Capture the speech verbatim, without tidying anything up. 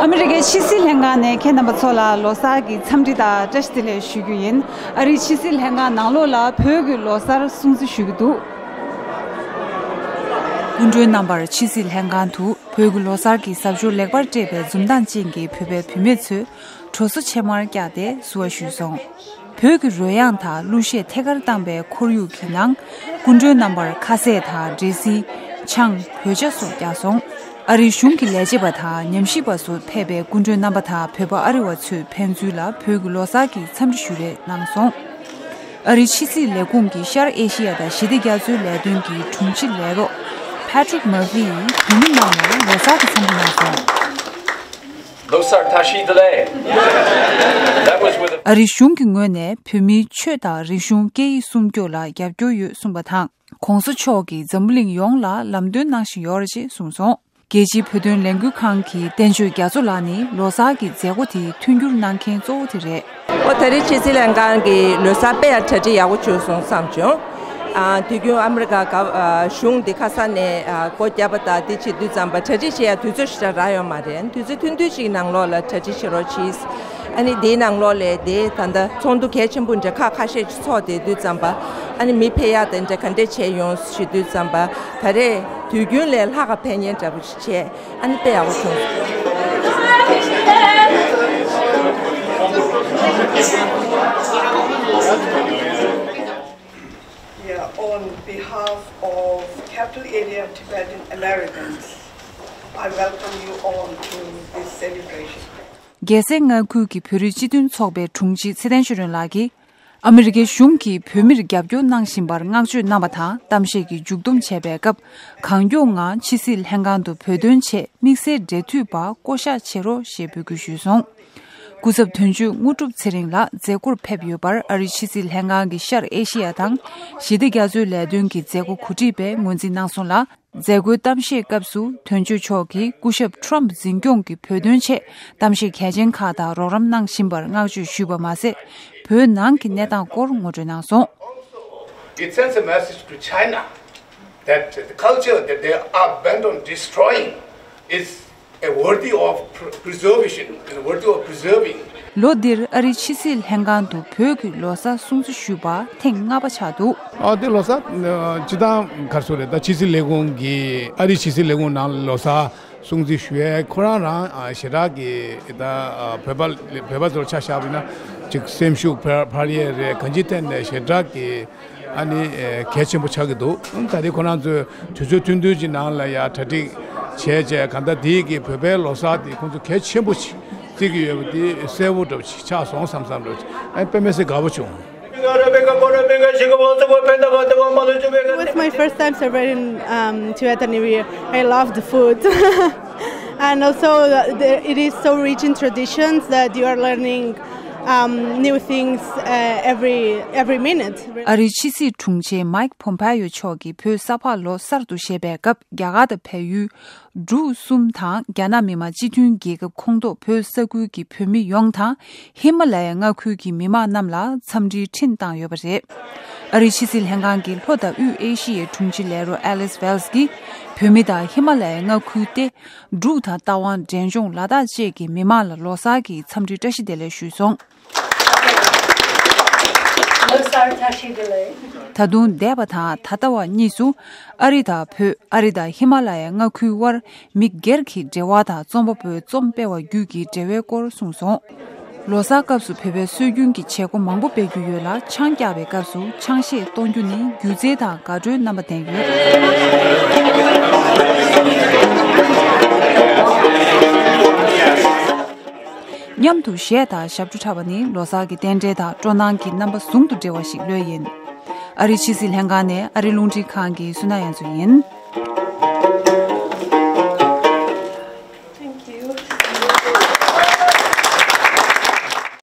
ཨ་མི་རི་ཀའི་ཕྱི་སྲིད་ལྷན་ཁང་ནས་ཁྱེད་རྣམ་པ་ཚོ་ལ་ལོ་གསར་གྱི་འཚམས་འདྲི་དང་བཀྲ་ཤིས་བདེ་ལེགས་ཞུ་རྒྱུ་ཡིན། ཨ་རིའི་ཕྱི་སྲིད་ལྷན་ཁང་ནང་ལོགས་ལ་བོད་ཀྱི་ལོ་གསར་སྲུང་བརྩི་ཞུ་གི་འདུག་སྐུ་མགྲོན་རྣམ་པར་ཕྱི་སྲིད་ལྷན་ཁང་དུ་བོད་ཀྱི་ལོ་གསར་གྱི་གཟབ་མཆོར་ལེགས་པར་སྤྲས་པའི་འཛུམ་མདངས་ཅན་གྱི་བོད་པའི་བུད་མེད་ཚོས་གྲོ་སོ་ཕྱེ་མར་བཀྱགས་ཏེ་བསུ་བ་ཞུས་སོང་། བོད་ཀྱི་རོལ་དབྱངས་དང་གླུ་གཞས་ཐད་ཀར་བཏང་པའི་ཁོར་ཡུག་གི་ནང་། སྐུ་མགྲོན་རྣམ་པར་ཁ་ཟས་དང་འབྲས་སིལ། ཆང་། གོས་ཆ་སོགས་བཀྱགས་སོང་། ཨ་རིའི་གཞུང་གི་ལས་བྱེད་པ་དང་ཉམས་ཞིབ་པ་སོགས་ཕེབས་པའི་སྐུ་མགྲོན་རྣམ་པ་དང་བོད་པ་ཨ་རི་བ་ཚོས་ཕན་ཚུན་ལ་བོད་ཀྱི་ལོ་གསར་གྱི་འཚམས་འདྲི་ཞུ་རེས་གནང་སོང་། ཨ་རིའི་ཕྱི་སྲིད་ལས་ཁུངས་ཀྱི་ཤར་ཨེ་ཤི་ཡ་དང་ཞི་བདེ་རྒྱ་མཚོའི་ལས་དོན་གྱི་དྲུང་ཆེ་ལས་རོགས་Patrick Murphy་ཡིས་བོད་མི་རྣམས་ལ་ལོ་གསར་གྱི་འཚམས་འདྲི་གནང་སོང་། ལོ་གསར་བཀྲ་ཤིས་བདེ་ལེགས། That was with a ཨ་རིའི་གཞུང་གི་ངོས་ནས་བོད་མིའི་ཆོས་དང་རིག་གཞུང་སྐད་ཡིག་སྲུང་སྐྱོབ་ལ་རྒྱབ་སྐྱོར་ཡོད་གསུངས་པ་དང་། ྋགོང་ས་མཆོག་གིས་འཛམ་བུ་གླིང་ཡོངས་ལ་ལམ་སྟོན་གནང་བཞིན་ཡོད་རེད་ཅེས་གསུངས་སོང་། རྒྱལ་སྤྱིའི་བོད་དོན་ལས་འགུལ་ཁང་གི་བསྟན་ཆོས་རྒྱ་མཚོ་ལགས་ནི་ལོ་གསར་གྱི་མཛད་སྒོ་དེའི་མཐུན་འགྱུར་གནང་མཁན་གཙོ་བོ་དེ་རེད། ཨོ་ད་རེས་ཕྱི་སྲིད་ལྷན་ཁང་གི་ལོ་གསར་དཔེ་ཡང་གྲ་སྒྲིག་ཡག་པོ་བྱུང་སོང་བསམ་བྱུང་། ཨ་དུས་རྒྱུན་ཨ་མི་རི་ཀ་ག་ཨ་གཞུང་འདི་ཁ་ས་ནས་ཨ་སྒོ་བརྒྱབ་པ་དང་འདི་བྱེད་དུས་ཙམ་པ་གྲ་སྒྲིག་བྱེད་ཡ་དུས་ཚོད་ཞེ་དྲག་རག་ཡོད་མ་རེད། དུས་ཚོད་ཐུང་ཐུང་ཞིག་ནང་ལོགས་ལ་གྲ་སྒྲིག་བྱེད་རོགས་གྱིས། ཨ་ནི་དེའི་ནང་ལོགས་ལས་དེ་ད་ལྟ་ཚོགས་འདུ་གལ་ཆེན་པོ་འདྲ་ཁག་ཁ་ཤས་ཅིག་ཚོགས་དེ་དུས་ཙམ་པ། ཨ་ནི་མི་ཕེབས་ཡག་དེ་འདྲ་ག་འདྲས་བྱས་ཡོང་ཞུ་དུས་ཙམ་པ། ད་རེས་དུས་རྒྱུན་ལས་ལྷག་ག་ཕེབས་མཁན་འདྲ་པོ་ཞིག་བྱས། ཨ་ནི་དཔེ་ཡག་པོ་བྱུང་། Yeah, on behalf of Capital Area Tibetan Americans, I welcome you all to this celebration. རྒྱལ་སའི་མངའ་ཁུལ་གྱི་བོད་རིགས་སྤྱི་མཐུན་ཚོགས་པའི་དྲུང་ཆེ་ཚེ་བརྟན་ཆོས་སྒྲོན་ལགས་ཀྱིས། ཨ་མི་རི་ཀའི་གཞུང་གིས་བོད་མིར་རྒྱབ་སྐྱོར་གནང་བཞིན་པར་བསྔགས་བརྗོད་གནང་བ་དང་གཏམ་བཤད་ཀྱི་མཇུག་བསྡོམས་བྱས་པའི་སྐབས། གང་མགྱོགས་ངང་ཕྱི་སྲིད་ལྷན་ཁང་དུ་བོད་དོན་ཆེད་དམིགས་བསལ་འབྲེལ་མཐུད་པ་བསྐོ་གཞག་བྱེད་རོགས་ཞེས་འབོད་སྐུལ་ཞུས་སོང་། སྐུ་ཚབ་དོན་གཅོད་དངོས་གྲུབ་ཚེ་རིང་ལགས་མཛད་སྒོར་ཕེབས་ཡོད་པར་ཨ་རིའི་ཕྱི་སྲིད་ལྷན་ཁང་གི་ཤར་ཨེ་ཤི་ཡ་དང་ཞི་བདེ་རྒྱ་མཚོའི་ལས་དོན་གྱི་མཛད་སྒོ་གོ་སྒྲིག་པས་ངོས་འཛིན་གནང་སོང་ལ། མཛད་སྒོའི་གཏམ་བཤད་སྐབས་སུ་དོན་གཅོད་མཆོག་གིས་སྐུ་ཞབས་ཊྲམ་འཛིན་སྐྱོང་གིས་བོད་དོན་ཆེད་གཏམ་བཤད་གལ་ཆེན་ཁག་དང་རོགས་རམ་གནང་བཞིན་པར་བསྔགས་བརྗོད་ཞུས་པ་མ་ཟད། བོད་ནང་གི་གནས་སྟངས་སྐོར་ངོ་སྤྲོད་གནང་སོང་། It sends a message to China that the culture that they are bent on destroying is a worthy of pr- preservation and worthy of preserving. ལོ་འདིར་ཨ་རིའི་ཕྱི་སྲིད་ལྷན་ཁང་དུ་བོད་ཀྱི་ལོ་གསར་སྲུང་བརྩི་ཞུས་པ་ཐེངས་ལྔ་པ་ཆགས་འདུག་ཨ་དེ་ལོ་གསར་ཨ་སྤྱི་བཏང་ག་རེ་ཟེར་དགོས་རེད། ད་ཕྱི་སྲིད་ལས་ཁུངས་ཀྱི་ཨ་རིའི་ཕྱི་སྲིད་ལས་ཁུངས་ནང་ལོ་གསར་སྲུང་བརྩི་ཞུ་ཡས་ཁོ་རང་རང་ཨ་ཞེ་དྲག་གི་ད་ཨ་བོད་པ་བོད་པ་ཚོར་ཆ་བཞག་པ་ཡིན་ན་ཅིག་སེམས་ཤུགས་འཕར་འཕར་ཡས་རེད། གང་ཅིའི་ཐད་ནས་ཞེ་དྲག་གི་ཨ་ནི་ཨེ་གལ་ཆེན་པོ་ཆགས་ཀྱི་འདུག་ད་རེས་ཁོ་རང་ཚོས་དུས་ཚོད་ཐུང་ཐུང་ཅིག་ནང་ལ་ཡ་གྲ་སྒྲིག་བྱས་བྱས་གང་ལྟར་དེའི་གི་བོད་པའི་ལོ་གསར་དེ་ཁོང་ཚོ་གལ་ཆེན་པོ་ཞིག་བརྩི་གི་ཡོད་པ་དེ་གསལ་པོ་འདྲ་པོ་ཞིག་ཆགས་སོང་བསམ་བསམ་འདྲ་པོ་ཞིག་ཨ་དཔེ་མི་སྲིད་དགའ་པོ་བྱུང་། It was my first time celebrating um, Tibetan New Year. I love the food. And also, uh, the, it is so rich in traditions that you are learning um, new things uh, every every minute. ཨ་རིའི་ཕྱི་སྲིད་དྲུང་ཆེ་མཱིག་ཕོམ་པེ་ཡོ་མཆོག་གིས་བོད་ས་ཕག་ལོ་གསར་དུ་བཞད་པའི་སྐབས་རྒྱ་གར་དང་བལ་ཡུལ། འབྲུག་གསུམ་དང་རྒྱ་ནག་མི་དམངས་སྤྱི་མཐུན་རྒྱལ་ཁབ་ཁོངས་གཏོགས་བོད་ས་ཁུལ་གྱི་བོད་མི་ཡོངས་དང་ཧི་མ་ལ་ཡའི་མངའ་ཁུལ་གྱི་མི་དམངས་རྣམས་ལ་འཚམས་འདྲིའི་འཕྲིན་བཏང་ཡོད་པ་རེད། ཨ་རིའི་ཕྱི་སྲིད་ལྷན་ཁང་གི་ལྷོ་དང་དབུས་ཨེ་ཤི་ཡའི་དྲུང་ཆེ་ལས་རོགས་ཨེ་ལིས་ཝེལ་སི་གིས་བོད་མི་དང་ཧི་མ་ལ་ཡའི་མངའ་ཁུལ་ཏེ། འབྲུག་དང་རྟ་དབང་འབྲས་ལྗོངས་ལ་དྭགས་བཅས་ཀྱི་མི་དམངས་ལ་ལོ་གསར་གྱི་འཚམས་འདྲིའི་བཀྲ་ཤིས་བདེ་ལེགས་ཞུས་སོང་། ལོ་གསར་བཀྲ་ཤིས་བདེ་ལེགས། ད་དུང་འདས་པ་དང་ད་ལྟ་བ་གཉིས་སུ་ཨ་རི་དང་བོད། ཨ་རི་དང་ཧི་མ་ལ་ཡའི་མངའ་ཁུལ་དབར་མི་སྒེར་གྱི་འབྲེལ་བ་དང་རྩོམ་པ་པོའི་རྩོམ་སྤེལ་བ་བརྒྱུད་ཀྱི་འབྲེལ་བའི་སྐོར་གསུངས་སོང་། ལོ་གསར་སྐབས་སུ་བོད་པའི་སྲོལ་རྒྱུན་གྱི་བྱེད་སྒོ་མང་པོ་སྤེལ་རྒྱུ་ཡོད་ལ། ཆང་བཀྱག་པའི་སྐབས་སུ་ཆང་གཞས་གཏོང་རྒྱུ་ནི་སྒྱུ་རྩལ་དང་དགའ་སྤྲོའི་རྣམ་པ་ལྡན་ཡོད། མཉམ་དུ་གཞས་དང་ཞབས་བྲོ་འཁྲབ་པ་ནི་ལོ་གསར་གྱི་རྟེན་འབྲེལ་དང་སྤྲོ་སྣང་གི་རྣམ་པ་ཟུང་དུ་འབྲེལ་བ་ཞིག་ལོས་ཡིན། ཨ་རིའི་ཕྱི་སྲིད་ལྷན་ཁང་ནས་ཨ་རིའི་རླུང་འཕྲིན་ཁང་གི་སུ་ན་ཡན་ཚོ་ཡིན།